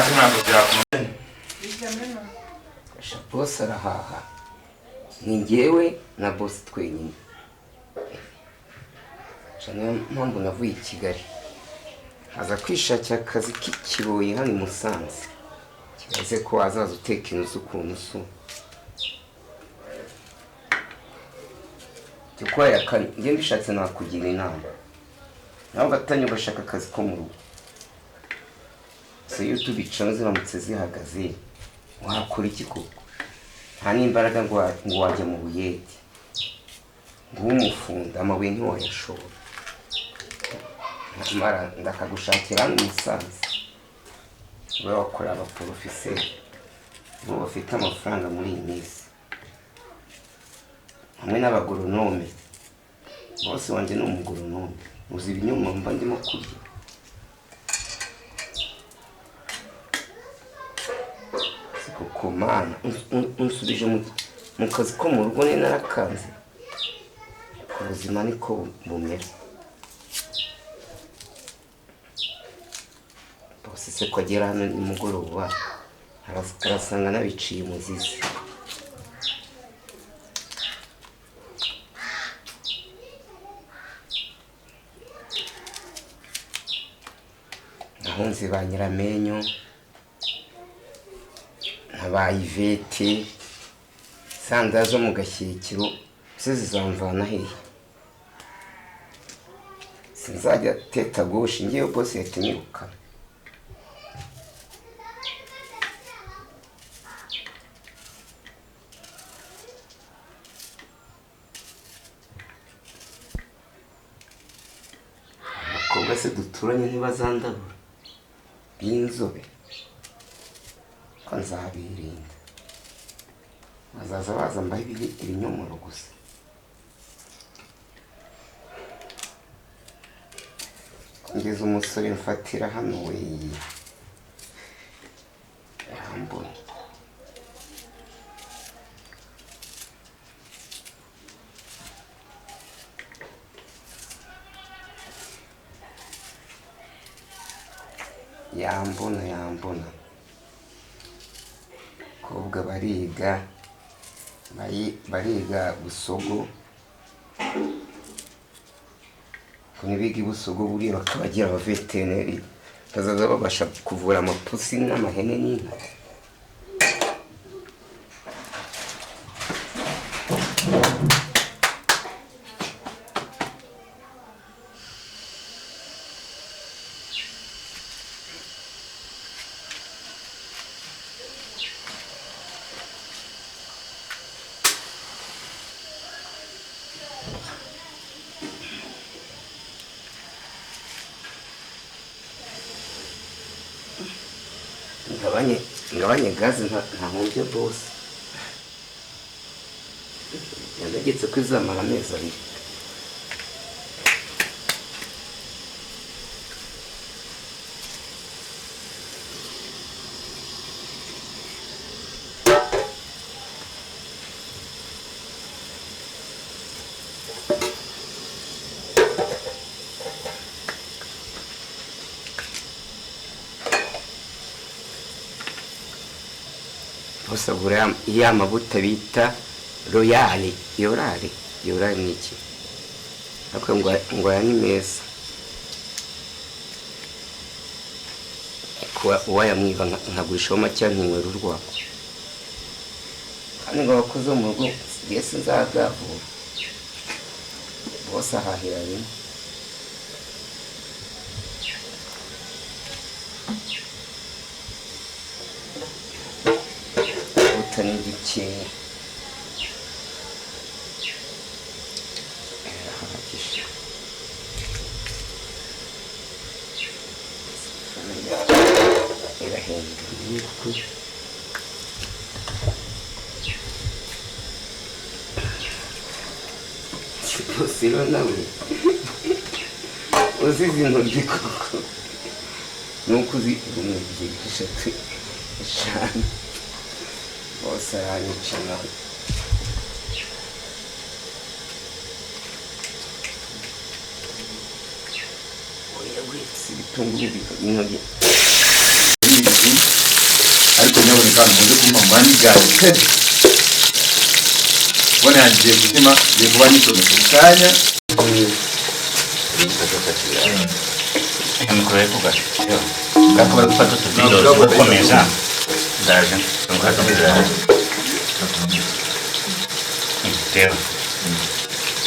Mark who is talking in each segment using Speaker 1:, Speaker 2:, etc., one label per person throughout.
Speaker 1: Nabyo ntabwo byakunda.
Speaker 2: Sha, boss arahaha, ni njyewe na boss twenyine. Sha, niyo mpamvu navuye i Kigali aza kwishakira akazi k'ikiboyi hano i Musanze. Kibaze ko wazaza uteka inzu ukuntu usu cyo kane. Njye mbishatse nakugira inama nawe ugatanya ugashaka akazi ko mu rugo. So iyo tubicamo ziramutse zihagaze wakora iki koko? Nta n'imbaraga ngo wajya mu buyede ngo ube umufundi, amabuye ntiwayashobora. Nyamara ndakagushakira hano i Musanze ube wakora. Abaporofeseri bo bafite amafaranga muri iyi minsi hamwe n'abagoronome bose. Wanjye ni umugoronome, uzi ibinyomoro mba ndimo kurya. Si koko mana, unsubije mu kazi ko mu rugo, ni narakanze. Ubuzima niko bumera. Bose se ko agera hano nimugoroba arasanga nabiciye umuzizi. Nahunze ba Nyiramenyo na ba Ivete sanda zo mu gashyikiro, se zizamvana hehe? Sinzajya teta gauche ngewe, bose yahita anyirukana. Abakobwa se duturanye ntibazandabura b'inzobe ko nzabirinda? Bazaza baza mbahe ibinyomoro gusa. Ngeze umusore mfatira hano we yambona. Yambona, yambona. Abakobwa bariga, bariga Busogo, ngo nibiga i Busogo buriya bakabagira abaveterineri, bazaza babasha kuvura amapusi n'amahene n'inka. Ngabanye gaze ntahombye. Bose yantegetse ko izamara amezi 2. Bose agura ya mavuta bita Royale, Yorale. Yorale ni iki? Ariko ngo aya ni meza. Kuba uwayamwiba nkagurishaho make nkinywera urwagwa. Kandi ngo abakozi bo mu rugo njye sinzagavura, bose ahahira rimwe. Ubuta ni dukeya, birahagije. Irahenda ni ukuri. Bose rero nawe uzize intoryi koko, nuko uzi rumwe, ebyiri, eshatu, eshanu, bose aranyica nawe. Oya, wese ibitunguru, intoryi bibiri.
Speaker 1: Kandi muze kumpa mbanigane pe. Mbona yangiye kuzima, ngiye kuba nyicometse mu kanya.
Speaker 3: Mikoro yo kugasha bwako bari gufata utuvidozi gukomeza ndaje ngufata ibirayi rero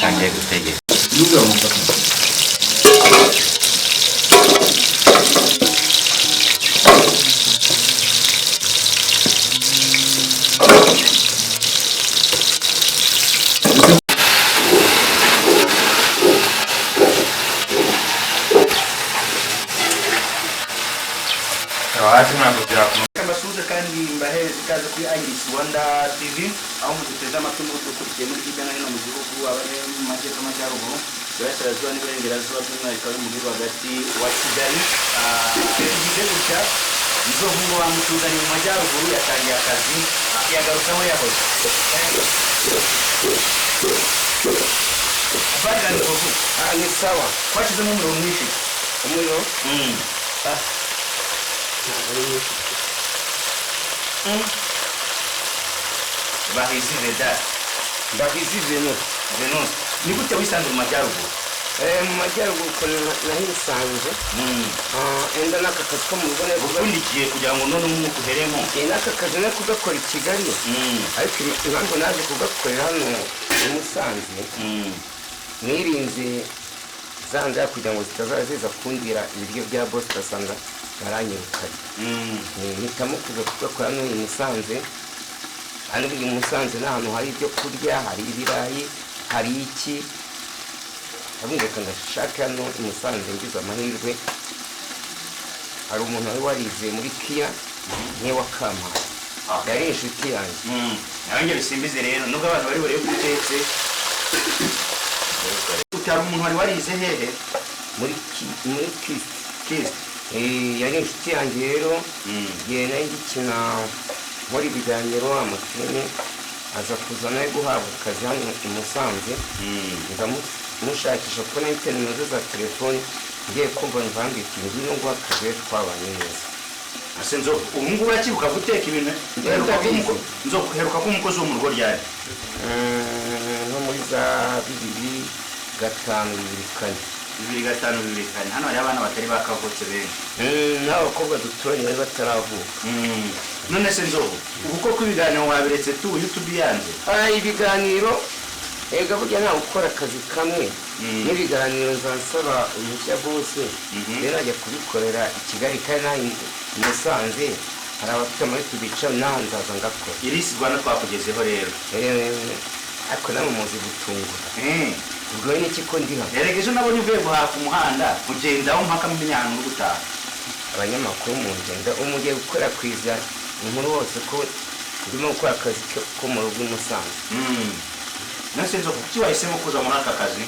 Speaker 3: tangiye gutegeka.
Speaker 1: Nubwo bamufata.
Speaker 3: Hasi ntabwo byakunda.
Speaker 4: Mbasuhuze kandi mbahereze ikaze kuri Iris Rwanda TV, aho muduteze amatwi mudukurikiye muri hirya no hino mu gihugu, abari mu majyepfo, amajyaruguru, iburasirazuba n'iburengerazuba, by'umwihariko abari mu mujyi rwagati wa Kigali. Tugize gutya, Nzovu ngo bamutuzanye mu majyaruguru, yatangiye akazi, yagarutse aho yahoze. Afande Nzovu.
Speaker 2: Ah, ni sawa.
Speaker 4: Twashyizemo umuriro mwinshi.
Speaker 2: Umuriro? Ah, ntabwo ari mwinshi.
Speaker 4: Bahizi Vedaste.
Speaker 2: Bahizi Venuste.
Speaker 4: Venuste, ni gute wisanze mu majyaruguru?
Speaker 2: Mu majyaruguru ukuntu nahisanze, enda n'aka kazi ko mu rugo nari
Speaker 4: Upfundikiye kugira ngo none umwuka uheremo.
Speaker 2: N'aka kazi nari kugakora i Kigali, ariko impamvu naje kugakorera hano i Musanze, nirinze za nzara kugira ngo zitazaza ziza kundira ibiryo bya bosi ugasanga baranyirukanye. Mpitamo kuza kugakora hano i Musanze. Hano i Musanze ni ahantu hari ibyo kurya, hari ibirayi, hari iki. Ndavuga reka ngashake hano i Musanze. Ngize amahirwe, hari umuntu wari warize muri KIA, niwe wakampaye, yari inshuti yanjye.
Speaker 4: Nanjye bisimbize rero, nubwo abantu bari burebe ko utetse. Utari umuntu wari warize hehe?
Speaker 2: Muri KIST.
Speaker 4: KIST.
Speaker 2: Yari inshuti yanjye rero. Igihe nari ngikina nkora ibiganiro, amafilime, aza kuza nawe guhabwa akazi hano i Musanze. Ndamushakisha kuko nari mfite nimero ze za telefoni. Ngiye kumva mvambye ati ngwino nguhe akazi rero, twabanye neza.
Speaker 4: Ase Nzovu, ubu ngubu urakibuka guteka ibintu?
Speaker 2: Ndabizi.
Speaker 4: Nzovu, heruka ko umukozi wo mu rugo ryari?
Speaker 2: Nko muri za 2005, 2004.
Speaker 4: 2005, 2004. Hano hariho abana batari bakavutse benshi.
Speaker 2: N'abakobwa duturanye bari bataravuka.
Speaker 4: None se Nzovu, ubu koko ibiganiro wabiretse tu, YouTube yanze?
Speaker 2: Ah, ibiganiro ega burya ntawe ukora akazi kamwe. N'ibiganiro nzansaba uruhushya rwose, rero najya kubikorera i Kigali, kandi naha i Musanze hari abafite ama YouTube channel, naho nzaza ngakora.
Speaker 4: Iris Rwanda twakugezeho rero.
Speaker 2: Ariko namwe muzi gutungura. Ubwo ni iki ko ndi hano?
Speaker 4: Erega ejo nabonye uvuye guhaha ku muhanda, ugendaho mpaka menya ahantu uri gutaha.
Speaker 2: Abanyamakuru mu ngenda ubu mugiye gukwirakwiza inkuru hose ko ndimo gukora akazi ko mu rugo i Musanze.
Speaker 4: None se Nzovu, kuki wahisemo kuza muri aka kazi?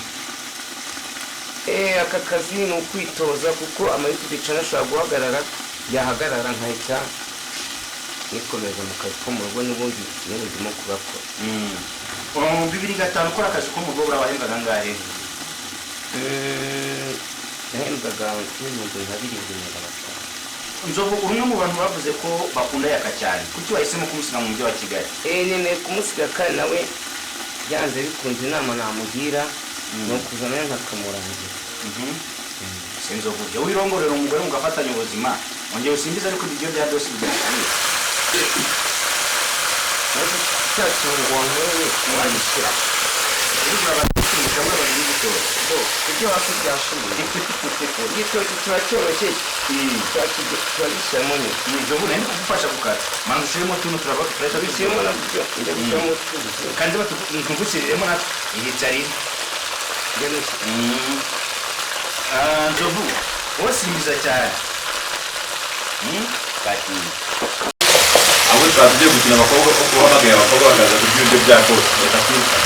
Speaker 2: Aka kazi ni ukwitoza, kuko ama YouTube channel ashobora guhagarara, yahagarara nkahita nikomeza mu kazi ko mu rugo, n'ubundi n'ubu ndimo kugakora.
Speaker 4: 2005 ukora akazi ko mu rugo, urabahembaga angahe?
Speaker 2: Nahembwaga nk'ibihumbi nka 7,500.
Speaker 4: Nzovu, uri umwe mu bantu bavuze ko bakunda Yaka cyane. Kuki wahisemo kumusiga mu mujyi wa Kigali?
Speaker 2: Nemeye kumusiga, kandi nawe byanze bikunze inama namugira ni ukuza nawe nkakamurangira.
Speaker 4: Se Nzovu, jya wirongorera umugore mugafatanya ubuzima, ongera usimbize, ariko ibiryo bya dosi byashiye.
Speaker 2: Maze cya kirungo wankoreye wagishyira? Ibyo hasi byashiye, igitoki kiba cyoroshye, turagishyiramo nyine.
Speaker 4: Nzovu, nari kugufasha gukata. Manza ushiremo tuno, turaba turahita.
Speaker 2: Tubishyiremo nabyo, njya gushyiramo tuzi.
Speaker 4: Kandi ntugushiriremo natwe iyicarire.
Speaker 2: Njya gushyira.
Speaker 4: Nzovu, wowe simbiza cyane. Kati.
Speaker 1: Ahubwo twaba tugiye gukina abakobwa, kuko uhamagaye abakobwa bakaza kurya ibiryo bya bose bahita kwiruka.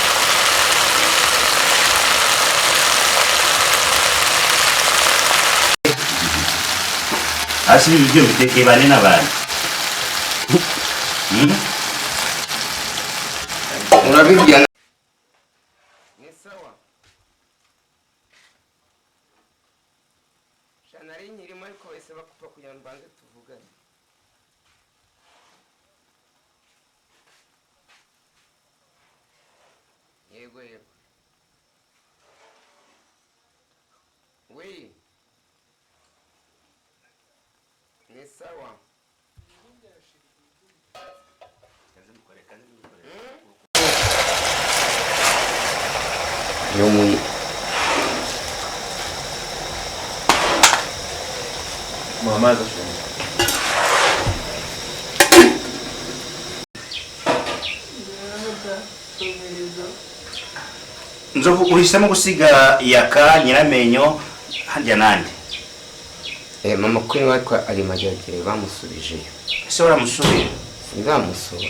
Speaker 4: Hasi ibi biryo bitekeye bane n'abantu.
Speaker 2: Urabirya ni sawa. Sha, nari nkirimo ariko bahise bakupa kugira ngo mbanze tuvugane. Yego yego. Oui. Ni sawa. Yo muy
Speaker 1: Mama ashuye.
Speaker 3: Nzovu, uhisemo gusiga Yaka, Nyiramenyo, harya nande?
Speaker 2: Mama kuri we ari Mageragere, bamusubijeyo.
Speaker 3: Ese waramusuye?
Speaker 2: Sindamusura,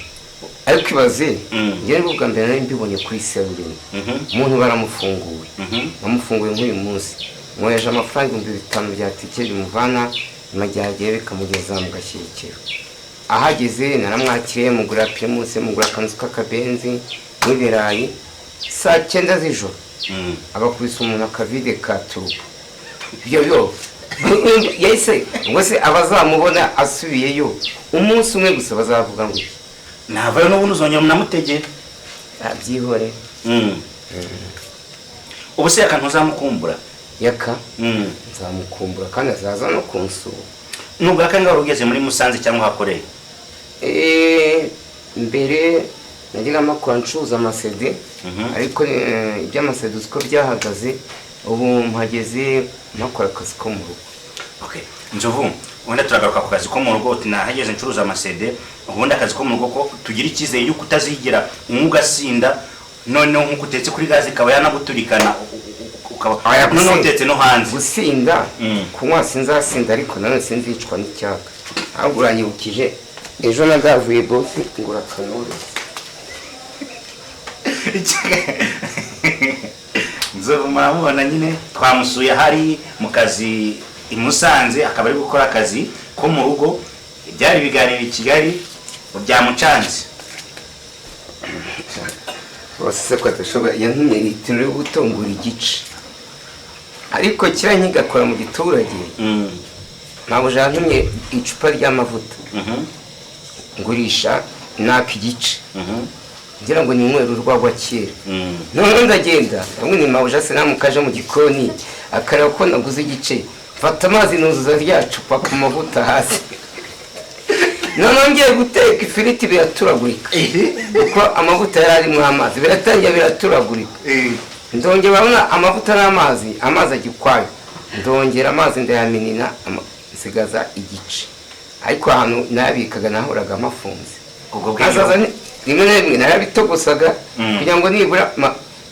Speaker 2: ariko ibaze, njyewe nibwo bwa mbere nari mbibonye kuri serurimi. Umuntu baramufunguye, bamufunguye nk'uyu munsi, mwoheje amafaranga 5000 bya tike bimuvana i Mageragere bikamugeza mu Gashyekero. Ahageze naramwakiriye, mugura Primus, mugura akanzu k'akabenzi n'ibirayi. Saa 9 z'ijoro abakubise umuntu akavide ka turubo. Ibyo yo yahise ubwo se abazamubona asubiyeyo umunsi umwe gusa bazavuga ngo iki?
Speaker 3: Navayo n'ubundi uzongera munamutegere.
Speaker 2: Abyihore.
Speaker 3: Ubu se Yaka ntuzamukumbura?
Speaker 2: Yaka nzamukumbura kandi azaza no kunsura.
Speaker 3: Nubwo Yaka ngaho ugeze muri Musanze cyangwa hakoreye?
Speaker 2: Mbere najyaga makora ncuruza amasede, ariko iby'amasede uko byahagaze ubu mpageze nakora akazi ko mu rugo.
Speaker 3: Okay. Nzovu, wenda turagaruka ku kazi ko mu rugo, uti nahageze ncuruza amasede, ubundi akazi ko mu rugo ko tugira icyizere yuko utazigira umwe ugasinda, noneho nkuko utetse kuri gaze ikaba yanaguturikana, ukaba noneho utetse no hanze.
Speaker 2: Gusinda, kunywa sinzasinda, ariko nanone sinzicwa n'icyaka. Ahubwo uranyibukije ejo nagavuye bosi ngura kanure.
Speaker 3: Nzovu muramubona nyine twamusuye hari mu kazi i Musanze, akaba ari gukora akazi ko mu rugo. Byari ibiganiro i Kigali byamucanze.
Speaker 2: Bose se ko adashobora, yantumye litiro yo gutungura igice, ariko kiriya nkigakora mu giturage. Ntabwo yantumye icupa ry'amavuta ngurisha naka igice, ngira ngo ninywere urwagwa kera. Noneho ndagenda hamwe ni mabuja se namukaje mu gikoni akareba ko naguze igice, mfata amazi nuzuza rya cupa ku mavuta hasi. Noneho ngiye guteka ifiriti biraturagurika, kuko amavuta yari arimo amazi, biratangira biraturagurika. Ndongera urabona amavuta n'amazi, amazi ajya ukwayo, ndongera amazi ndayaminina, nsigaza igice. Ariko ahantu nayabikaga nahoraga mafunze.
Speaker 3: Ubwo bwenge
Speaker 2: Azaza rimwe na rimwe narabitogosaga kugira ngo nibura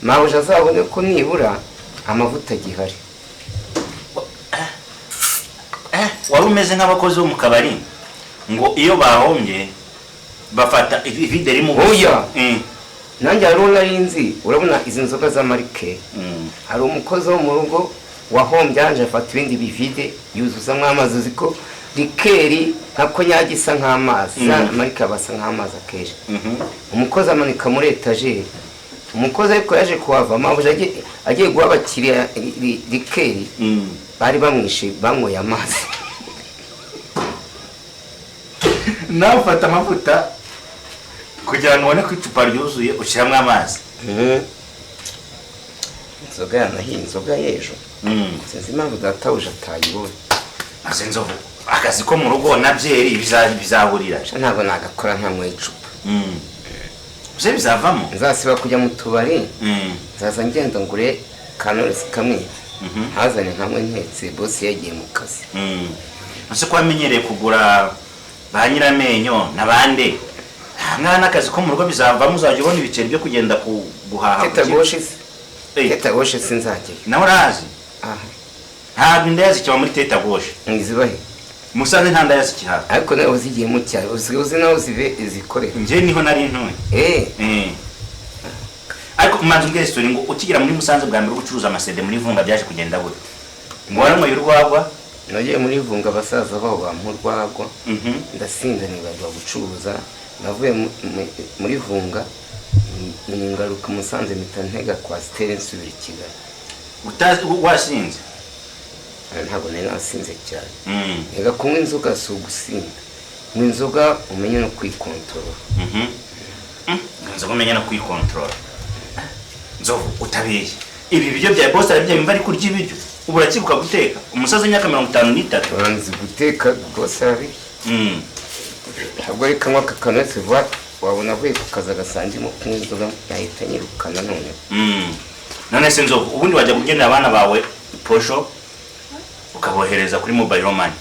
Speaker 2: mabuja azabone ko nibura amavuta agihari.
Speaker 3: Wari umeze nk'abakozi bo mu kabari ngo iyo bahombye bafata ivide ririmo ubusa.
Speaker 2: Oya. Nanjye hari uwo nari nzi, urabona izi nzoga z'amarike, hari umukozi wo mu rugo wahombye arangije afata ibindi bivide yuzuzamo amazi. Uzi ko rikeri nka konyagi isa nk'amazi, amarike aba asa nk'amazi akenshi. Umukozi amanika muri etajeri, umukozi ariko yaje kuhava mabuja agiye guha abakiriya rikeri, bari bamwishe banyweye amazi.
Speaker 3: Nawe ufata amavuta kugira ngo ubone ko icupa ryuzuye ushyiramo amazi.
Speaker 2: Inzoga yanahiye, inzoga y'ejo. Sinzi impamvu databuja atayibonye.
Speaker 3: Maze Nzovu, akazi ko mu rugo na byeri bizaburira.
Speaker 2: Sha ntabwo nagakora ntanyweye icupa.
Speaker 3: Ese bizavamo?
Speaker 2: Nzasiba kujya mu tubari, nzaza ngenda ngure kanoresi kamwe, ntazane nkamwe ntetse bosi yagiye mu kazi.
Speaker 3: Ese ko wamenyereye kugura ba Nyiramenyo n'abandi, nta n'akazi ko mu rugo bizavamo, uzajya ubona ibiceri byo kugenda guhaha ku
Speaker 2: Teta
Speaker 3: kigo.
Speaker 2: goshe se? Teta goshe sinzajyayo.
Speaker 3: Nawe urahazi?
Speaker 2: Aha.
Speaker 3: Ntabwo indaya zikiba muri Teta Goshe.
Speaker 2: Ntizibahe?
Speaker 3: Musanze nta ndaya zikihaba.
Speaker 2: Ariko nawe uzigiye mu cyaro, uzi naho zibe zikorera.
Speaker 3: Njye niho nari ntuye. Ariko umanza umbwire story, ngo ukigera muri Musanze bwa mbere ucuruza amasede muri Vunga byaje kugenda gute? Ngo waranyweye urwagwa?
Speaker 2: Nagiye muri Vunga abasaza baho bampa urwagwa, ndasinda nibagirwa gucuruza. Navuye muri Vunga ngaruka Musanze, mpita ntega kwasiteri nsubira i Kigali.
Speaker 3: Utazi wasinze?
Speaker 2: Ntabwo nari nasinze cyane. Reka kunywa inzoga si ugusinda, kunywa inzoga umenye no kwikontorora.
Speaker 3: Inzoga umenye no kwikontorora. Nzovu, utabeye ibi biryo bya boss arabye imva ari kurya ibiryo. Ubu urakibuka guteka? Umusaza w'imyaka 53.
Speaker 2: Nzi guteka rwose, arabirya. Ntabwo ari kanywa aka kanetse vuba, wabona avuye ku kazi agasanga ndimo kunywa inzoga, yahita anyirukana none.
Speaker 3: None se Nzovu, ubundi wajya kugenera abana bawe posho ukabohereza kuri mobile money?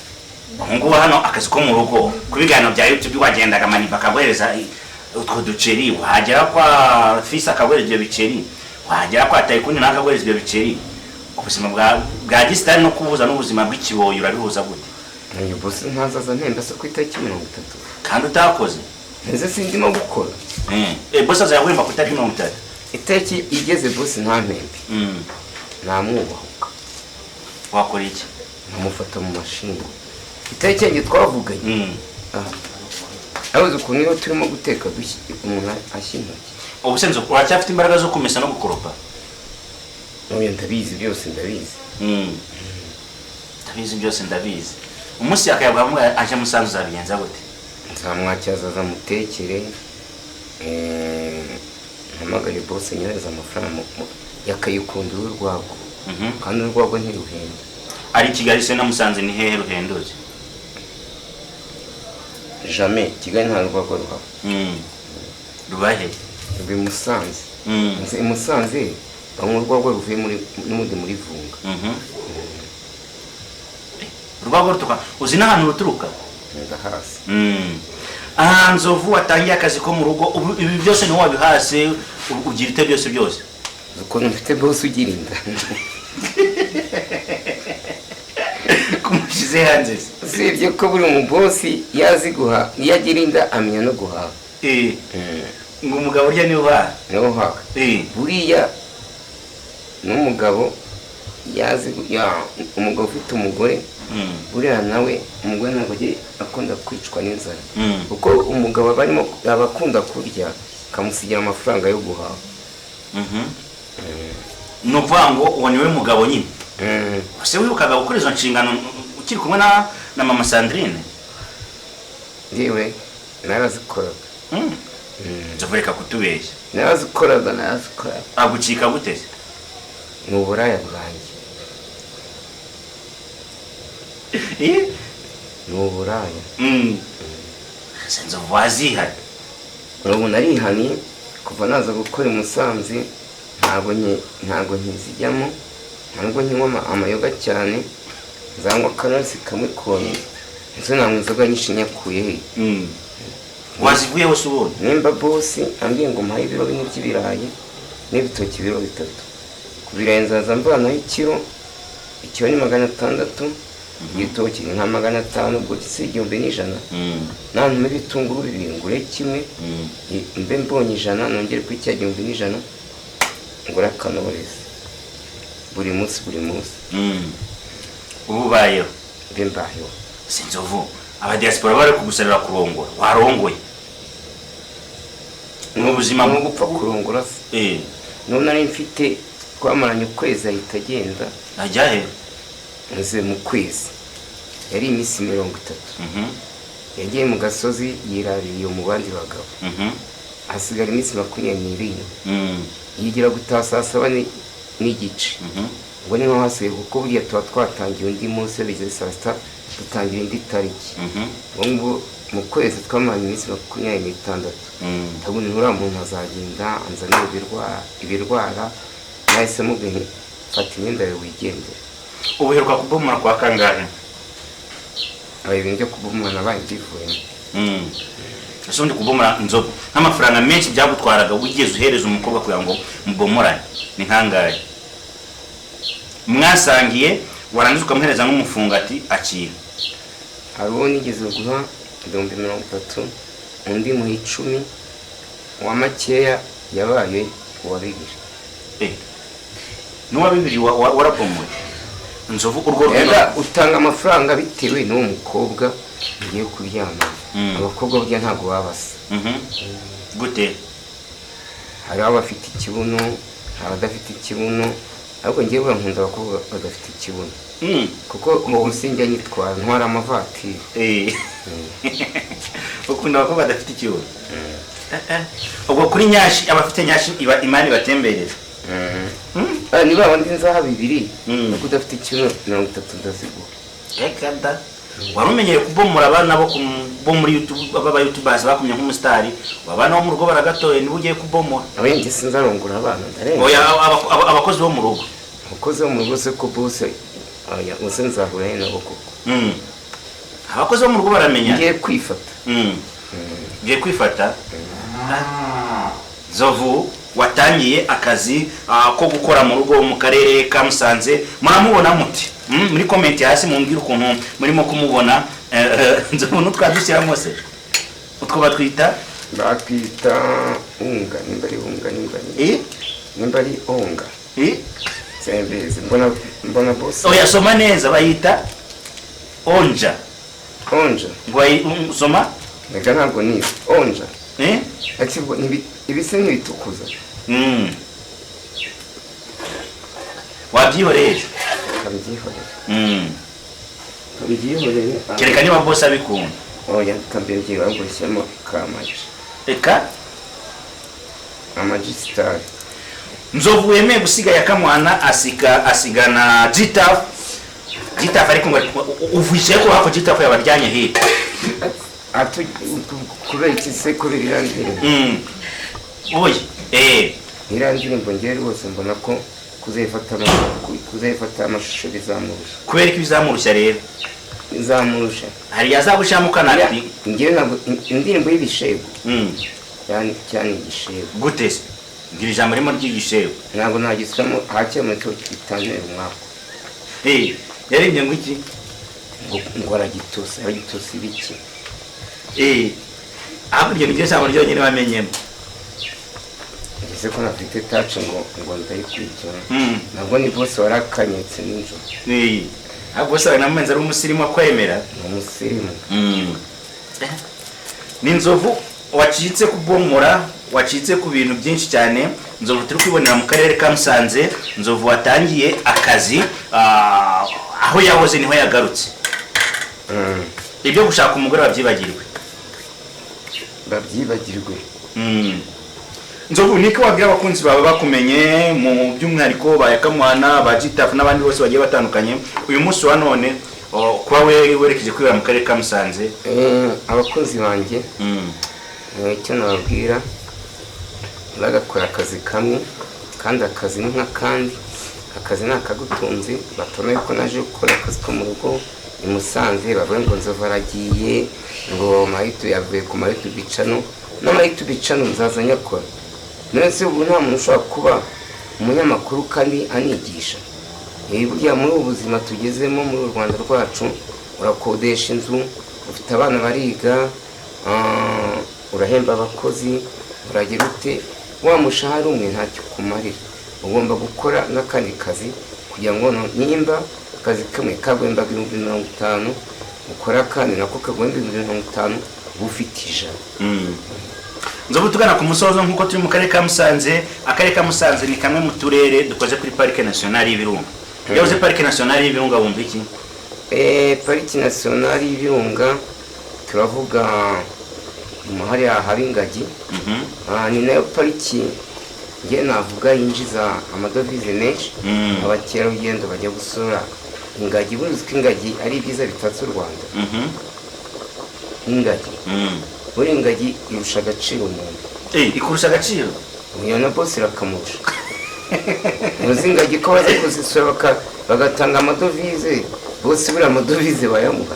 Speaker 3: Ubu ngubu hano akazi ko mu rugo, ku biganiro bya YouTube wagendaga mani bakaguhereza utwo duceri, wagera kwa fisi akaguhereza ibyo biceri, wagera kwa tayikuni nawe akaguhereza ibyo biceri. Ubuzima bwa gisitari no kubuza n'ubuzima bw'ikiboyi urabihuza gute?
Speaker 2: Uyu boss ntazaza mpemba se ku itariki 30?
Speaker 3: Kandi utakoze.
Speaker 2: Nze sindimo gukora.
Speaker 3: Boss azaguhemba ku itariki 30?
Speaker 2: Itariki igeze boss ntampembe, namwubahuka.
Speaker 3: Wakora iki?
Speaker 2: Nkamufata mu mashinga. Itariki yanjye twavuganye. Nabuze ukuntu iyo turimo guteka umuntu ashya intoki.
Speaker 3: Ubu se Nzovu uracyafite imbaraga zo kumesa no gukoropa?
Speaker 2: Oya, ndabizi byose, ndabizi.
Speaker 3: Ndabizi byose, ndabizi. Umunsi yakayaguha aje Musanze uzabigenza gute?
Speaker 2: Nzamwakira, azamutekere, mpamagare boss nyohereza amafaranga yakayikunda urwagwa. Kandi urwagwa ntiruhenda.
Speaker 3: Ari Kigali se na Musanze ni hehe ruhendutse?
Speaker 2: Jamais, Kigali nta rwagwa ruhaba.
Speaker 3: Rubahe?
Speaker 2: Ruba i Musanze. I Musanze banywa urwagwa ruvuye muri n'ubundi muri Vunga.
Speaker 3: Urwagwa ruturuka, uzi n'ahantu ruturuka?
Speaker 2: Ndahasi.
Speaker 3: Nzovu, watangiye akazi ko mu rugo, ibi byose niwo wabihase, ugira ite byose byose?
Speaker 2: Ukuntu mfite boss ugira inda.
Speaker 3: Kumushyize hanze.
Speaker 2: Usibye ko buri mu boss yazi guha, iyo agira inda amenya no guhaha.
Speaker 3: Ngo umugabo urya niwe uhaha?
Speaker 2: Niwe uhaha. Buriya n'umugabo yazi, umugabo ufite umugore, buriya nawe umugore ntabwo ajya akunda kwicwa n'inzara. Kuko umugabo aba akunda kurya, akamusigira amafaranga yo guhaha.
Speaker 3: Ni ukuvuga ngo uwo niwe mugabo nyine. Ese wibukaga gukora izo nshingano ukiri kumwe na mama Sandrine?
Speaker 2: Yewe, narazikoraga.
Speaker 3: Nzovu, reka kutubeshya.
Speaker 2: Narazikoraga.
Speaker 3: Agucika gute se?
Speaker 2: Ni uburaya bwanjye. Ni uburaya.
Speaker 3: Nzovu wazihanye?
Speaker 2: Ubu narihaniye kuva naza gukora i Musanze, ntabwo nkizijyamo, ntabwo nkinywa amayoga cyane, nzanywa akarosi kamwe konyine. Nzo nanywa inzoga nyinshi nyakuye he.
Speaker 3: Wazivuyeho se ubundi?
Speaker 2: Nimba boss ambwiye ngo mpahe ibiro 4 by'ibirayi n'ibitoki ibiro 3. Ku birayi nzaza mvanaho ikiro, ikiro ni 600, igitoki ni nka 500, ubwo si 1100. Nantuma ibitunguru 2 ngure kimwe, mbe mbonye 100 nongere kuri cya 1100 ngure akanorezi. Buri munsi buri munsi.
Speaker 3: Ubu ubayeho?
Speaker 2: Mbe mbayeho.
Speaker 3: Si Nzovu, aba diaspora bari kugusabira kurongora, warongoye? Ni ubuzima
Speaker 2: bwo gupfa kurongora se? None nari mfite twamaranye ukwezi ahita agenda.
Speaker 3: Ajya he?
Speaker 2: Nze mu kwezi. Yari iminsi 30. Yagiye mu gasozi yirariye mu bandi bagabo. Hasigara iminsi 27. Yigira gutaha saa 7 n'igice. Ubwo niho hasigaye kuko buriya tuba twatangiye undi munsi bigeze saa 6 dutangira indi tariki. Ubwo ngubu mu kwezi twamaranye iminsi 26. Ndabona uriya muntu azagenda anzanira ibirwara, nahise mubwira nti fata imyenda yawe wigendere.
Speaker 3: Ubu uheruka kubomora kwa kangahe?
Speaker 2: Aba ibintu byo kubomora nabaye mbivuyemo.
Speaker 3: Ese ubundi kubomora Nzovu nk'amafaranga menshi byagutwaraga wigeze uhereza umukobwa kugira ngo mubomorane ni nkangahe? Mwasangiye warangiza ukamuhereza nk'umufungo ati akira.
Speaker 2: Hari uwo nigeze guha 30,000, undi muha 10, uwa makeya yabaye uwa 2.
Speaker 3: N'uwa 2 warabomoye? Nzovu, urwo
Speaker 2: rugendo utanga amafaranga bitewe n'uwo mukobwa ugiye kuryamana. Abakobwa burya ntabwo baba basa.
Speaker 3: Gute?
Speaker 2: Hari abafite ikibuno, hari abadafite ikibuno, ariko njyewe buriya nkunda abakobwa badafite ikibuno. Kuko ubu sinjya nyitwara, ntwara amavatiri.
Speaker 3: Ukunda abakobwa badafite ikibuno? Ubwo kuri nyashi, abafite nyashi imani ibatembereza.
Speaker 2: Niba abandi nzaha 2 nuko udafite ikiro 30 ndaziguha.
Speaker 3: Reka da. Wari umenyereye kubomora abana bo muri YouTube, baba YouTubers bakumye nk'umusitari, abana bo mu rugo baragatoye niba ugiye kubomora.
Speaker 2: Oya njye sinzarongora abana ndarenga.
Speaker 3: Oya abakozi bo mu rugo.
Speaker 2: Abakozi bo mu rugo se ko bose oya uze nzahura nabo koko.
Speaker 3: Abakozi bo mu rugo baramenya.
Speaker 2: Ngiye kwifata.
Speaker 3: Ngiye kwifata. Nzovu watangiye akazi ko gukora mu rugo mu karere ka Musanze, muramubona muti? Muri comment hasi mumbwire ukuntu murimo kumubona. Nzovu n'utwadushyiramo se utwo batwita
Speaker 2: batwita unga, nimba ari unga, nimba ari nimba ari onga sembeze mbona boss.
Speaker 3: Oya soma neza, bayita onja.
Speaker 2: Onja
Speaker 3: ngo soma
Speaker 2: reka ntabwo ni onja. Ati ibise n'ibitukuza.
Speaker 3: Wabyihoreye?
Speaker 2: Kabyihoreye. Kabyihoreye.
Speaker 3: Kereka niba boss abikunda.
Speaker 2: Oya kabyihoreye ngo shyamo kamaji.
Speaker 3: Eka
Speaker 2: amaji star.
Speaker 3: Nzovu yemeye gusiga yakamwana asigana Gitaf. Gitaf ariko ngo uvuze ko hako Gitaf yabaryanye he.
Speaker 2: Atu kubera iki se kubera irandirimbo.
Speaker 3: Oye
Speaker 2: Irandirimbo ngiye rwose mbona ko kuzayifata amashusho bizamurusha.
Speaker 3: Kubera ko bizamurusha rero
Speaker 2: bizamurusha.
Speaker 3: Hari yazagushamo kanati.
Speaker 2: Ngiye ntabwo indirimbo y'ibishego. Yani cyane igishego.
Speaker 3: Gute se? Ngira ijambo rimwe ry'igishego.
Speaker 2: Ntabwo nagisamo hakemutse kitantera umwaka.
Speaker 3: Yaririmbye ngo iki?
Speaker 2: Ngo aragitusa, aragitusa ibiki?
Speaker 3: Ahubwo iryo jambo ryonyine bamenyemo.
Speaker 2: Ngeze ko nafite touch ngo ndayikurikira. Nabwo ni boss warakanyetse ninjoro.
Speaker 3: Ahubwo se namumenze ari umusirimu akwemera.
Speaker 2: Ni umusirimu.
Speaker 3: Ni Nzovu wacitse kubomora, wacitse ku bintu byinshi cyane. Nzovu turi kwibonera mu karere ka Musanze. Nzovu watangiye akazi aho yahoze niho yagarutse. Ibyo gushaka umugore wabyibagirwe.
Speaker 2: Babyibagirwe.
Speaker 3: Nzovu niko wabwira abakunzi bawe bakumenye mu by'umwihariko ba Yakamwana, ba Gitaf n'abandi bose bagiye batandukanye uyu munsi wa none kuba werekeje kwibera mu karere ka Musanze?
Speaker 2: Abakunzi banjye icyo nababwira, bagakora akazi kamwe kandi akazi ni nk'akandi, akazi ni akagutunze. Batome ko naje gukora akazi ko mu rugo i Musanze bavuga ngo Nzovu aragiye, ngo mayitu yavuye ku mayitu bicano n'amayitu bicano nzaza nyakora. None se ubu nta muntu ushobora kuba umunyamakuru kandi anigisha? Burya muri ubu buzima tugezemo muri Rwanda rwacu, urakodesha inzu, ufite abana bariga, urahemba abakozi, uragira ute, wa mushahara umwe ntacyo kumarira. Ugomba gukora n'akandi kazi kugira ngo nimba akazi kamwe kaguhembaga 50,000 ukora kandi nako kaguhemba 50,000 uba ufite 100.
Speaker 3: Nzovu tugana ku musozo nk'uko turi mu karere ka Musanze. Akarere ka Musanze ni kamwe mu turere dukoze kuri Parike Nationale y'Ibirunga. Iyo uvuze Parike Nationale y'Ibirunga wumva iki?
Speaker 2: Parike Nationale y'Ibirunga turavuga hariya haba ingagi. Ni nayo pariki nge navuga yinjiza amadovize menshi. Abakerarugendo bajya gusura ingagi. Buzi ko ingagi ari ibyiza bitatse u Rwanda. Ingagi buri ingagi irusha agaciro umuntu.
Speaker 3: Ikurusha agaciro?
Speaker 2: Uyu na boss irakamurusha. Muzi ingagi ko baza kuzisura bagatanga amadovize, bose buri amadovize bayamuha.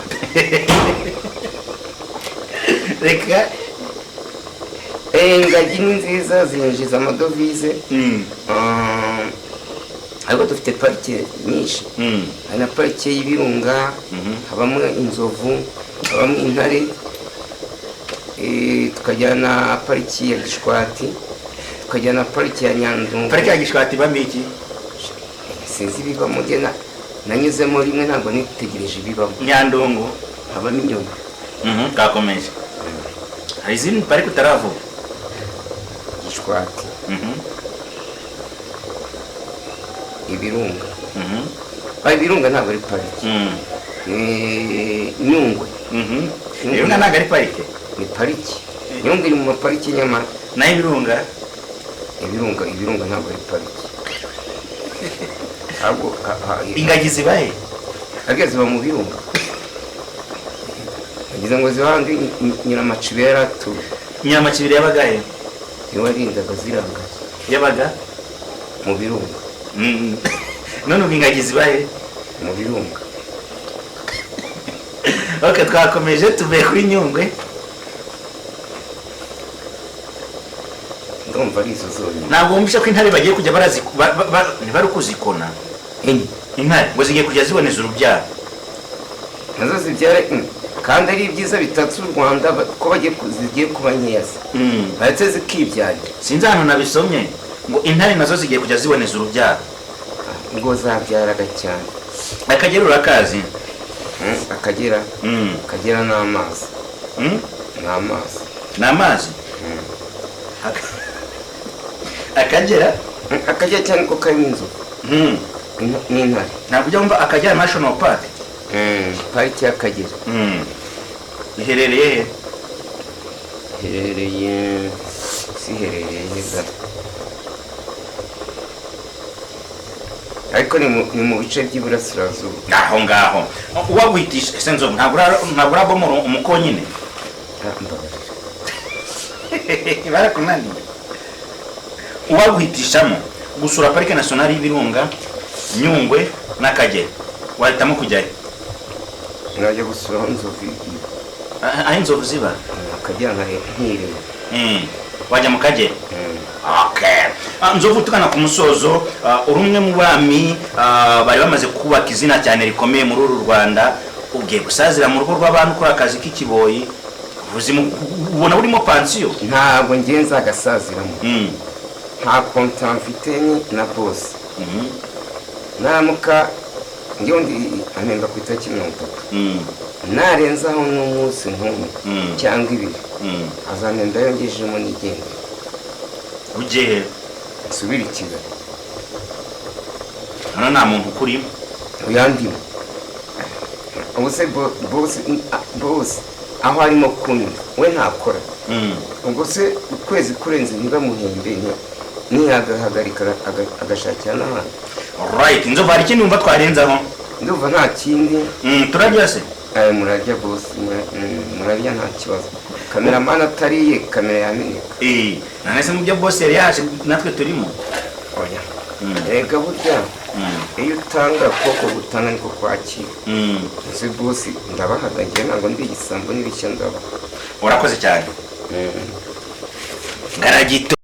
Speaker 3: Reka
Speaker 2: ingagi ni nziza zinjiza amadovize. Ariko dufite parike nyinshi. Hari na parike y'ibirunga, habamo inzovu, habamo intare, tukajyana pariki ya Gishwati, tukajyana pariki ya Nyandungu.
Speaker 3: Pariki ya Gishwati ibamo iki?
Speaker 2: Sinzi ibibamo, nanyuzemo rimwe ntabwo nitegereje ibibamo.
Speaker 3: Nyandungu
Speaker 2: habamo inyoni.
Speaker 3: Kakomeje. Hari izindi pariki utaravuga?
Speaker 2: Gishwati, Ibirunga. Ibirunga ntabwo ari pariki. Nyungwe.
Speaker 3: Ibirunga ntabwo ari parike?
Speaker 2: Ni pariki. Nyungwe iri mu mapariki nyamara.
Speaker 3: Naho Ibirunga?
Speaker 2: Ibirunga ntabwo ari pariki. Ahubwo
Speaker 3: Ingagi zibahe?
Speaker 2: Ariko ziba mu birunga, nagize ngo ziba handi Nyiramacibera yaratuye.
Speaker 3: Nyiramacibiri yabagahe?
Speaker 2: Niwe warindaga zirangaye.
Speaker 3: Yabaga
Speaker 2: mu birunga.
Speaker 3: None ubwo ingagi zibahe?
Speaker 2: Mu birunga.
Speaker 3: Ok, twakomeje, tuvuye kuri Nyungwe.
Speaker 2: Ndumva ari izo zonyine.
Speaker 3: Ntabwo wumvishe ko intare bagiye kujya ntibari kuzikona?
Speaker 2: Enye.
Speaker 3: Intare ngo zigiye kujya ziboneza urubyaro.
Speaker 2: Nazo zibyara, kandi ari ibyiza bitatse u Rwanda, ko zigiye kuba nkeya se, ndetse zikibyarira.
Speaker 3: Sinzi ahantu nabisomye ngo intare nazo zigiye kujya ziboneza urubyaro.
Speaker 2: Ngo zabyaraga cyane.
Speaker 3: Akagera urakazi?
Speaker 2: Akagera. Akagera ni amazi. Ni amazi.
Speaker 3: Ni amazi. Akagera.
Speaker 2: Akagera cyane ko karimo inzovu n'intare.
Speaker 3: Ntabwo ujya wumva Akagera National Park?
Speaker 2: Pariki y'Akagera.
Speaker 3: Iherereye he?
Speaker 2: Iherereye, si iherereye heza, ariko ni mu bice by'iburasirazuba.
Speaker 3: Aho ngaho uwaguhitisha ese Nzovu, ntabwo urabomora umukonyine?
Speaker 2: Ah, mbabarira.
Speaker 3: Barakunaniye. Uwaguhitishamo gusura Parike Nationale y'Ibirunga, Nyungwe n'Akagera, wahitamo kujyayo?
Speaker 2: Najya gusura aho inzovu iba.
Speaker 3: Aho inzovu ziba.
Speaker 2: Akagera nkireba.
Speaker 3: Wajya mu Kagera. Okay. Nzovu, tugana ku musozo, uri umwe mu bami bari bamaze kubaka izina cyane rikomeye muri uru Rwanda. Ugiye gusazira mu rugo rw'abantu ukora akazi k'ikiboyi, ubuzima ubona burimo pansiyo?
Speaker 2: Ntabwo ngiye nzagasaziramo. Nta konta mfite ni na bosi. Naramuka ngewe ndi ampemba ku itariki 30. Narenzaho n'umunsi nk'umwe cyangwa ibiri, azampemba yongejemo n'igendera.
Speaker 3: Ujye
Speaker 2: nsubire i Kigali.
Speaker 3: Hano nta muntu ukurimo.
Speaker 2: Uyandimo ubu se bosi, bosi aho arimo kunywa we ntakora. Ubwo se ukwezi kurenze ntibamuhembe, ntiyagahagarika agashakira n'ahandi?
Speaker 3: Right, Nzovu, hari ikindi wumva twarenzaho?
Speaker 2: Ndumva nta kindi.
Speaker 3: Turarya se?
Speaker 2: Murarya bosi, murarya nta kibazo. Kameramani atariye kamera yameneka.
Speaker 3: None se mu byo bosi yari yaje natwe turimo?
Speaker 2: Oya. Erega burya iyo utanga, koko gutanga niko kwakira. Ese bosi ndabahaga, njye ntabwo ndi igisambo n'ibishya ndabaha.
Speaker 3: Urakoze cyane. Ngaragito.